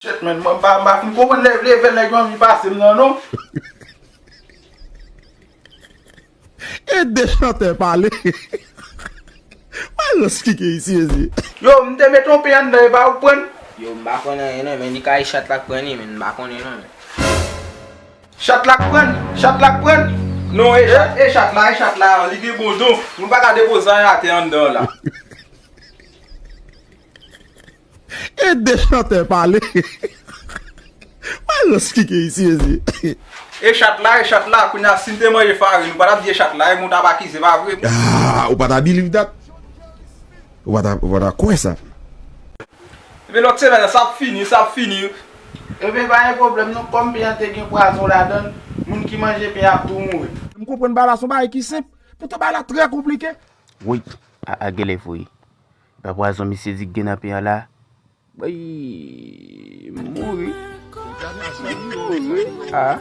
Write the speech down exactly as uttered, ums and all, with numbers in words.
Shit, man, mwen pa, m pa fin konprann lè, lè, lè nèg yo anvi pase m nan, non. E de chantè pale. Malans ki gen isi, mezye. Yo, m te met yon pen anndan, e pa ou k pran l? Yo, m pa konn anyen non, men li ka e chat la k pran li, men m pa konnen non, men. Chat la k pran l, chat la k pran l. Non, e chat, e chat la, e chat la, li gen bon don. Moun pa ka depoze anyen atè anndan la. E de chantè pale. Malans ki gen isi, mezye. E chat la, e chat la, kounye a, si n te manje farin, ou pa t ap di e chat la, e moun t ap akize, pa vre? Ah, ou pa ta believe that? Ou pa ta, ou pa ta kwè sa? Ebyen, lòt semèn, sa ap fini, sa ap fini. Ebyen, pa gen pwoblèm, non, kòm pen an te gen pwazon ladan l, moun ki manje pen an ap tou mouri. M konprann bagay la, se yon bagay ki senp, poutan bagay la trè konplike. Woy, a, a genlè vre. Pa pwazon misye di k gen nan pen an la. Bay, m mouri. M mouri. Ah.